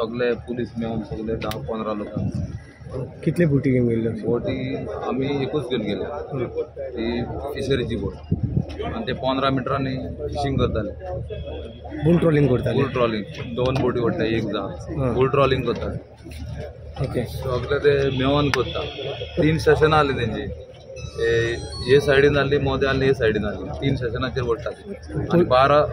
सगळे पुलीस मेळून सगळे 10-15 लोक. कितले बोटी घेवन गेल्ले? बोटी आमी एकूच घेवन गेले, ती फिशरीची बोट. आनी ते 15 मिटरांनी फिशींग करताले, बुल ट्रॉलिंग करताले. बुल ट्रॉलिंग 2 बोटी व्हडटा, एक जा बुल ट्रॉलिंग करताले. ओके. सगळे ते मेवन करता. 3 सेशनां आसली तेंची, हे सायडीन आहली, मोदें आहली, हे सायडीन आहली. 3 सेशनाचेर व्हडटा आनी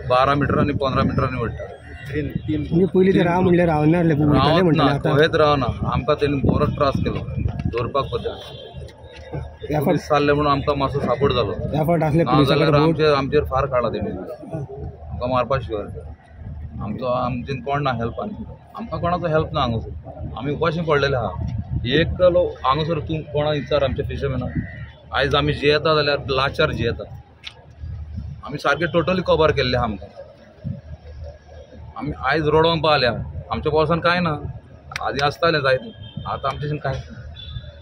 12 मिटरांनी 15 मिटरांनी व्हडटा. म्हणजे पयलीं ते राव म्हणल्यार रावना आहले, रावत ना, खंयच रावना. आमकां तेणी बरो त्रास केलो दवरपाक पडटा. पुलीस चालले म्हणून आमकां मातसो सापोर्ट जालो. नाजाल्यार आमचेर फार काडला तेणी, आमकां मारपा शिवाय. आमचो आमचेन कोण ना हेल्प, आनी आमकां कोणाचो हेल्प ना हांगासर. आमी उपाशी पडलेले आहा. एक लोक हांगासर तूं कोणा विचार आमच्या फिशरमॅनाक, आयज आमी जियेता जाल्यार लाचार जियेता. आमी सारके टोटली कबर केल्ले आहा आमकां. आमी आयज रडोवंक पावल्या. आमच्या बोल्सान कांय ना, आदी आसतालें जायतें, आतां आमच्याच्यान कांय ना,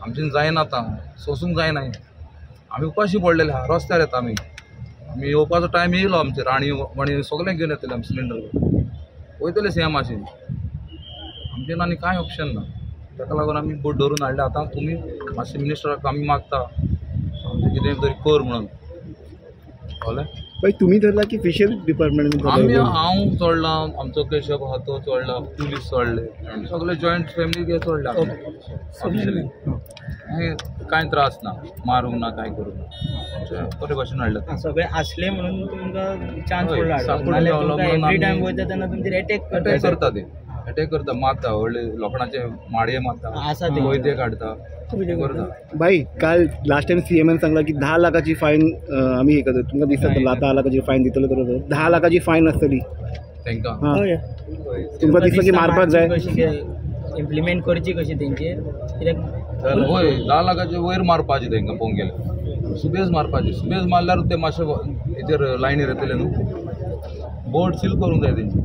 आमच्यान जायना, आतां सोंसूंक जायना. आमी उपाशी पडलेले आहा, रस्त्यार येता आमी. आमी येवपाचो टायम येयलो आमचेर, राणी वाणी सगळें घेवन येतले आमी, सिलिंडर वयतले सेम मातशें. आमचें आनी कांय ऑप्शन ना. ताका लागून आमी बोट धरून हाडले. आतां तुमी मातशें मिनिस्टराक आमी मागता आमचें कितें तरी कर म्हणून. कळ्ळें? पळय तुमी धरला की फिशरी डिपार्टमेंट? आमी, हांव चडला, आमचो केशव आहा तो चडला, पुलीस चडले, सगळे जॉयंट फॅमिली चडले. ऑफिशियली कांय त्रास ना, मारूंक ना, कांय करूंक ना, बरे भशेन हाडले. सगळे आसले म्हणून तुमकां चान्स पडलो. एवरी टायम वयता तेन्ना तुमचेर एटॅक करता, ते एटॅक करता, मारता, व्हडले लोखणाचे माडये मारता, कोयते काडटा. बाई, काल लास्ट टायम सीएमान सांगला की 10 लाखाची फायन आमी हे करता. तुमकां दिसता 10 लाखाची फायन दितले तर 10 लाखाची फायन आसतली तांकां. तुमकां दिसता की मारपाक जाय, इम्प्लिमेंट करची कशी तेंचेर? कित्याक हय, 10 लाखाचे वयर मारपाचे तांकां पळोवंक गेल्यार. सुबेज मारपाचे, सुबेज मारल्यार ते मातशे हेचेर लायनीर येतले न्हू. बोट सील करूंक जाय तेंची.